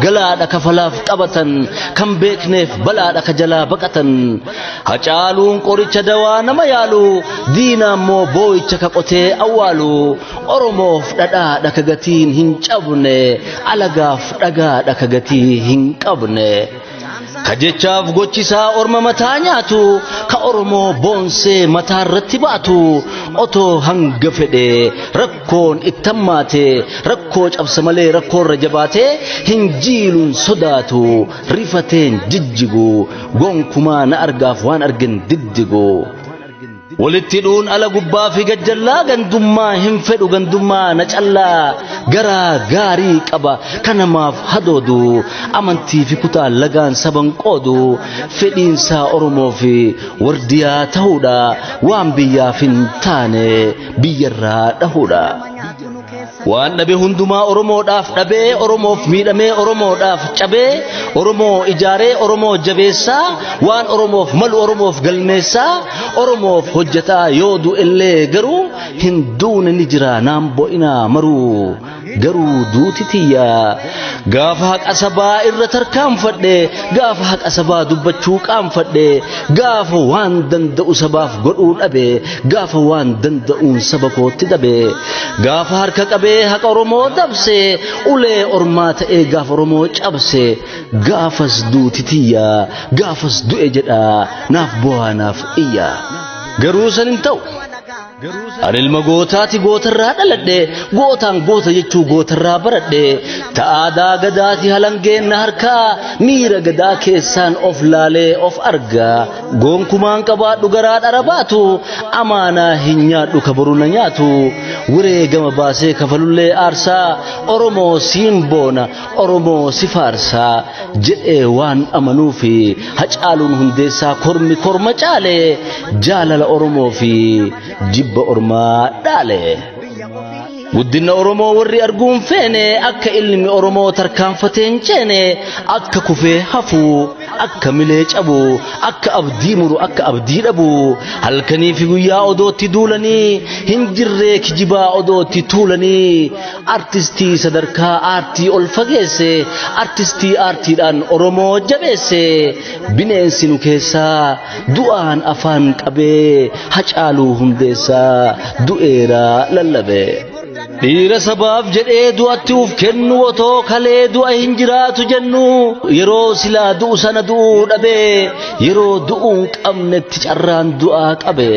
Galaadha kafalaaf qabatan, kan beekneef balaadha ka jalaa baqatan. Hacaaluun qoricha dawaa nama yaalu, diina immoo boo'icha ka qotee awwaalu. Oromoof dhadhaadha ka gatiin hin cabne, alagaaf dhagaadha ka gatii hin qabne. Ka jechaaf gochisaa orma mataa nyaatu, ka Oromoo boonsee mataa irratti baatu, otoo hanga fedhe rakkoon ittammaate, rakkoo cabsa malee rakkoo irra jabaate, hin jiiluun sodaatu, rifateen jijjigu, gonkumaa na argaaf waan argin diddigu. Walitti hidhuun ala gubbaa fi gajjallaa, gandummaa hin fedhu, gandummaa na callaa. Garaa gaarii qaba kanamaaf hadoodu, amantii fi kutaa lagaan saban qoodu. Fedhiinsaa Oromoo fi wardiyaa ta'uudha, waan biyyaaf hin taane biyyarraa dhahuudha. Waan dhabe hundumaa Oromoodhaaf dhabee, Oromoof miidhamee, Oromoodhaaf cabee, Oromoo ijaaree, Oromoo jabeessaa, waan Oromoof malu Oromoof galmeessaa, Oromoof hojjetaa yoo du'ellee garuu hin duune, ni jira naan bo'inaa maruu. Garuu duuti tiyya gaafa haqa sabaa irra tarkaanfadhe, gaafa haqa sabaa dubbachuu qaanfadhe, gaafa waan danda'u sabaaf godhuu dhabe, gaafa waan danda'uun saba kootti dhabe, gaafa harka qabee haqa Oromoo dabse, ulee ormaa ta'ee gaafa Oromoo cabse, gaafas duuti tiyya, gaafas du'e jedha naaf bu'aa naaf iyya. Garuu san hin ta'u. Ani ilma gootaati, gootarraa dhaladhe, gootaan goota jechuu gootarraa baradhe. Ta'aadaa gadaati halangeen na harkaa, miira gadaa keessaan of laalee of argaa. Gonkumaan qabaadhu garaa dhara baatu, amaanaa hin nyaadhu ka boru na nyaatu. Wareegama baasee kafalullee aarsaa, Oromoo siin boona, Oromoo si faarsaa jedhee waan amanuufi Hacaaluun Hundeessaa kormi korma caale, jaalala Oromoo fi jibba ormaa dhaale. Guddina Oromoo warri arguun feene, akka ilmi Oromoo tarkaanfatee hin ceene, akka kufee hafu, akka milee cabu, akka abdii muru, akka abdii dhabu, halkanii fi guyyaa odootti duulanii, hin jirree kijibaa odootti tuulanii, artistii sadarkaa aartii ol fageesse, artistii aartiidhaan Oromoo jabeesse, bineensi nu keessaa du'aan afaan qabee Hacaaluu Hundeessaa du'eera lallabe. Dhiira sabaaf jedhee du'atti uf kennu, otoo kalee du'a hin jiraatu jennu, yeroo silaa du'u sana du'uu dhabee, yeroo du'uu hin qabnetti carraan du'aa qabe.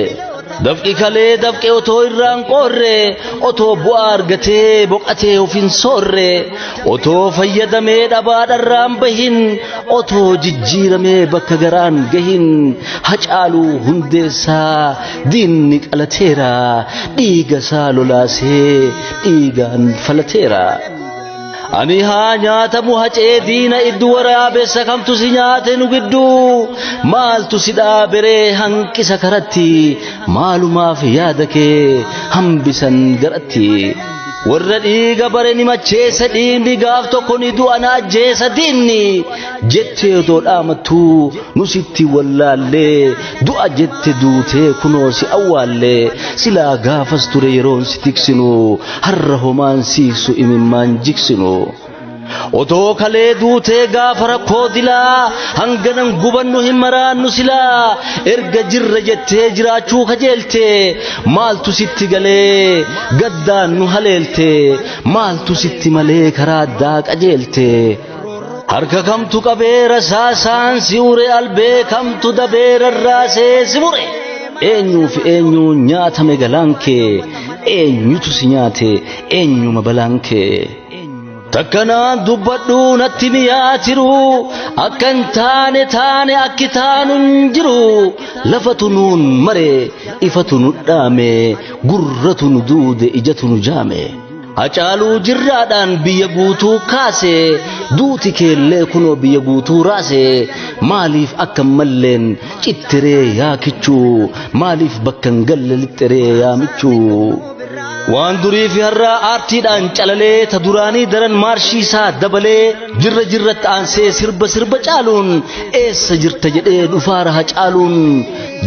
Dafqi kalee dafqe otoo irraan qoorre, otoo bu'aa argatee boqatee of hin soorre, otoo fayyadamee dhabaa dharraan bahin, otoo jijjiiramee bakka garaan gahin, Hacaaluu Hundeessaa diinni qalateera, dhiiga isaa lolaasee dhiigaan falateera. Ani haa nyaatamu Hacee diina iddu, waraabessa kamtu si nyaate nu gidduu? Maaltu si dhaaberee hanqisa karatti? Maalumaaf yaada kee hambisan garatti? Warra dhiiga bare ni macheessa dhiigni, gaaf tokko ni du'a na ajjeesa diinni jettee otoo dhaamattuu, nu sitti wallaallee du'a jette duutee kunoo si awwaallee. Silaa gaafas ture yeroon si tiksinu, har'a homaan siiksu imimmaan jiksinu. Otoo kalee duutee gaafa rakkoo dilaa, hanganan gubannu hin maraannu silaa. Erga jirra jettee jiraachuu kajeelte, maaltu sitti galee gaddaan nu haleelte? Maaltu sitti malee karaa addaa qajeelte? Harka kamtu qabee rasaasaan si ure? Albee kamtu dabee rarraasee si mure? Eenyuu fi eenyuun nyaatame galaan kee? Eenyutu si nyaate? Eenyuma balaan kee? Takkanaan dubbadhu natti mi'aa jiru, akka hin taane taane akki taanu hin jiru. Lafatu nuun mare, ifatu nu dhaame, gurratu nu duude, ijatu nu jaame. Hacaaluu jirraadhaan biyya guutuu kaase, duuti keellee kunoo biyya guutuu raase. Maaliif akka malleen cittiree yaakichuu? Maaliif bakka hin galle lixxiree yaamichuu? Waan durii fi har'aa aartiidhaan calalee, ta duraanii daran maarshii isaa dabalee, jirra jirratti aansee sirba sirba caaluun, eessa jirta jedhee dhufaara Hacaaluun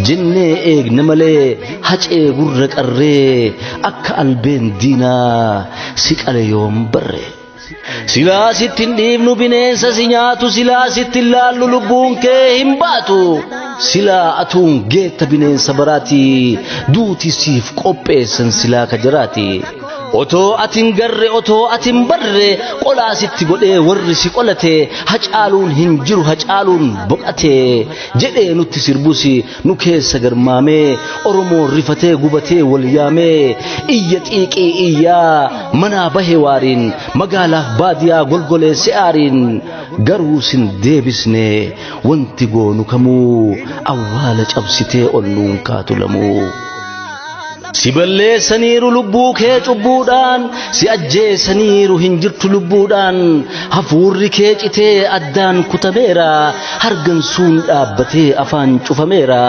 jennee eegne malee, Hacee gurra qarree akka albeen diinaa si qale yoom barre. Silaa sitti hin dhiifnu bineensa si nyaatu, silaa sitti hin laallu lubbuun kee hin baatu. Silaa atuun geetta bineensa baraati, duuti siif qopheessan silaa ka jiraati. Otoo atin garre, otoo atin barre, qolaa sitti godhee warri si qolate, Hacaaluun hin jiru, Hacaaluun boqate jedhee nutti sirbusi nu keessa garmaamee, Oromoon rifatee gubatee wal yaamee, iyya xiiqii iyyaa manaa bahe waariin, magaalaaf baadiyaa golgoleesse aariin. Garuu sin deebisne, wanti goonu kamuu awwaala cabsitee ol nuun kaatu lamuu. Si balleessaniiru lubbuu kee cubbuudhaan, si ajjeesaniiru hin jirtu lubbuudhaan, hafuurri kee citee addaan kutameera, hargansuun dhaabbatee afaan cufameera.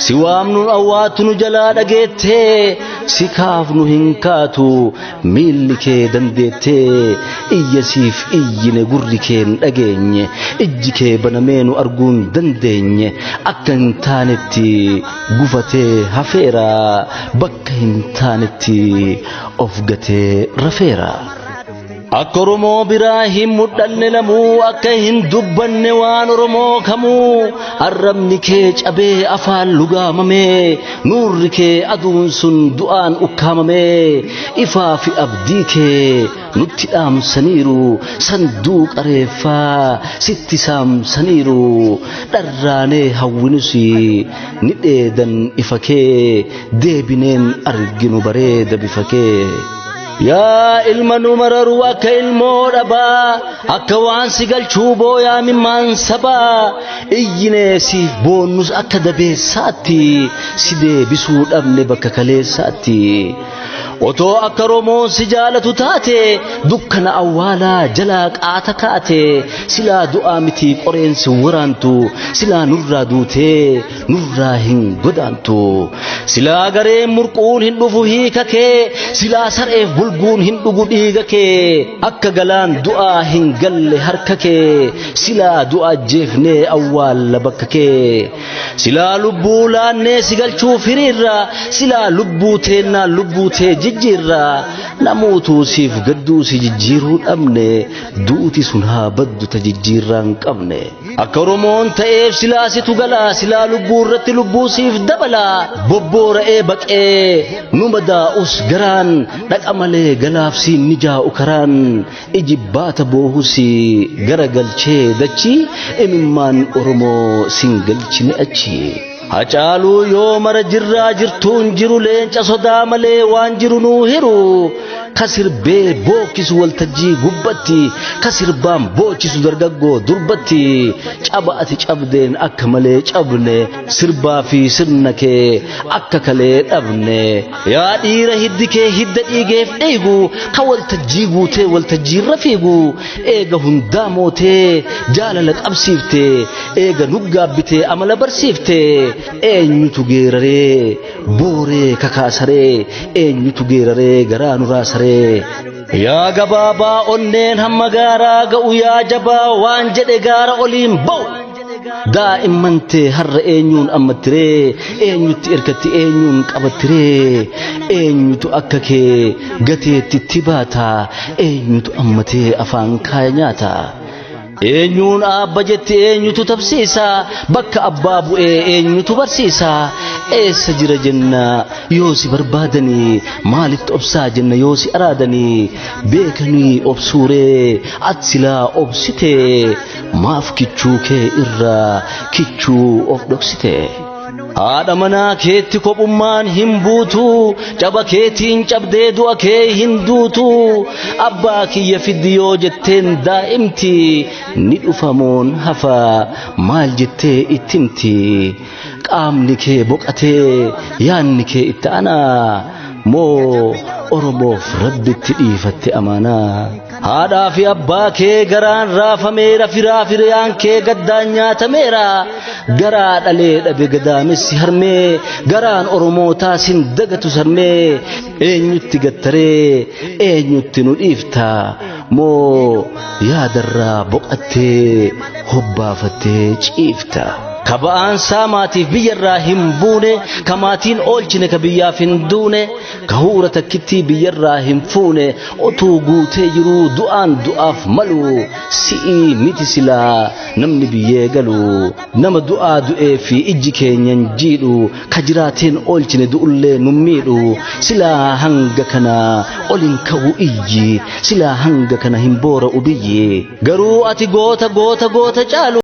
Si waamnuun awwaattu nu jalaa dhageettee, si kaafnu hin kaatu miilli kee dandeettee, iyya siif iyyine gurri kee hin dhageenye, ijji kee banamee nu arguun dandeenye, akka hin taanetti gufatee hafeera, bakka hin taanetti of gatee rafeera. Akka Oromoo biraa hin mul'anne lamuu, akka hin dubbanne waan Oromoo kamuu, arrabni kee cabee afaan lugaamamee, nuurri kee aduun sun du'aan ukkaamamee, ifaa fi abdii kee nutti dhaamsaniiru, sanduuqa reeffaa sitti saamsaniiru, dharraanee hawwinus ni dheedan ifa kee, deebineen arginu bareeda bifa kee. Yaa ilma nu mararu akka ilmoo dhabaa, akka waan si galchuu booyaa mimmaan sabaa, iyyinee siif boonnus akka dabeessaatti, si deebisuu dhabne bakka kaleessaatti. Otoo akka Oromoon si jaalatu taate, dukkana awwaalaa jalaa qaata kaate, silaa du'aa miti qoreen si waraantu, silaa nurraa duutee nurraa hin godaantu. Silaa gareen murquun hin dhufu hiika kee, silaa sareef bulguun hin dhugu dhiiga kee, akka galaan du'aa hin galle harka kee, silaa du'a ajjeefnee awwaalla bakka kee. Silaa lubbuu laannee si galchuuf hiriirra, silaa lubbuu teennaan lubbuu tee jijjiirra, namuutuu siif gadduu si jijjiiruu dhabne, duuti sun haa baddu ta jijjiirraa hin qabne. Akka Oromoon ta'eef silaa situ galaa, silaa lubbuu irratti lubbuu siif dabala, bobboora'ee baqee nu madaa'us garaan, dhaqa malee galaaf siin ni jaa'u karaan, iji baata boohus gara galchee dachii, imimmaan Oromoo sin galchine achi. Hacaaluu yoo mara jirraa jirtuun jiru, leenca sodaa malee waan jiru nuu hiru, ka sirbee bookkisu waltajjii gubbatti, ka sirbaan boochisu dargaggoo durbatti, caba ati cabdeen akka malee cabne, sirbaa fi sirna kee akka kalee dhabne. Yaa dhiira hiddi kee hidda dhiigeef dhiigu, ka waltajjii guutee waltajjiirra fiigu, eega hundaa mootee jaalala qabsiiftee, eega nuggaabbitee amala barsiiftee, eenyutu geeraree booree kakaasaree, eenyutu geeraree garaa nuraasaree. Yaa gabaabaa onneen hamma gaaraa ga'u, yaa jabaa waan jedhe gaara oliin ba'u. Daa'imman tee har'a eenyuun ammattiree, eenyutti erkatti eenyuun qabattiree, eenyutu akka kee gateetti baata, eenyutu ammatee afaan kaaya nyaata. Eenyuun aabba jetti eenyutu tabsiisa, bakka abbaa bu'ee eenyutu barsiisa, eessa jira jenna yoo si barbaadanii, maalitti obsaa jenna yoo si araadanii, beekanii obsuuree ati silaa obsitee, maaf kichuu kee irraa kichuu of dhoksite. Haadha manaa keetti kophummaan hin buutu, caba keetiin cabdee du'a kee hin duutu, abbaa kiyya fiddi yoo jetteen daa'imti, ni dhufamoon hafa maal jettee ittimti. Qaamni kee boqatee yaanni kee itti aanaa, moo Oromoof Rabbitti dhiifatte amaanaa. Haadhaa fi abbaa kee garaan raafameera, firaa firiyaan kee gaddaan nyaatameera, garaa dhalee dhabe gadaamessi harmee, garaan Oromootaa sin dagatu sarmee, eenyutti gattaree eenyutti nu dhiifta, moo yaadarraa boqattee hobbaafattee ciifta. Ka ba'aan saamaatiif biyyarraa hin buune, ka maatiin oolchine ka biyyaaf hin duune, ka huura takkittii biyyarraa hin fuune, otuu guutee jiruu du'aan du'aaf malu, si'ii miti silaa namni biyyee galu. Nama du'aa du'ee fi ijji keenyan jiidhu, ka jiraateen oolchine du'ullee nu miidhu, silaa hanga kana ol hin ka'u iyyi, silaa hanga kana hin boora'u biyyi. Garuu ati goota goota goota caalu.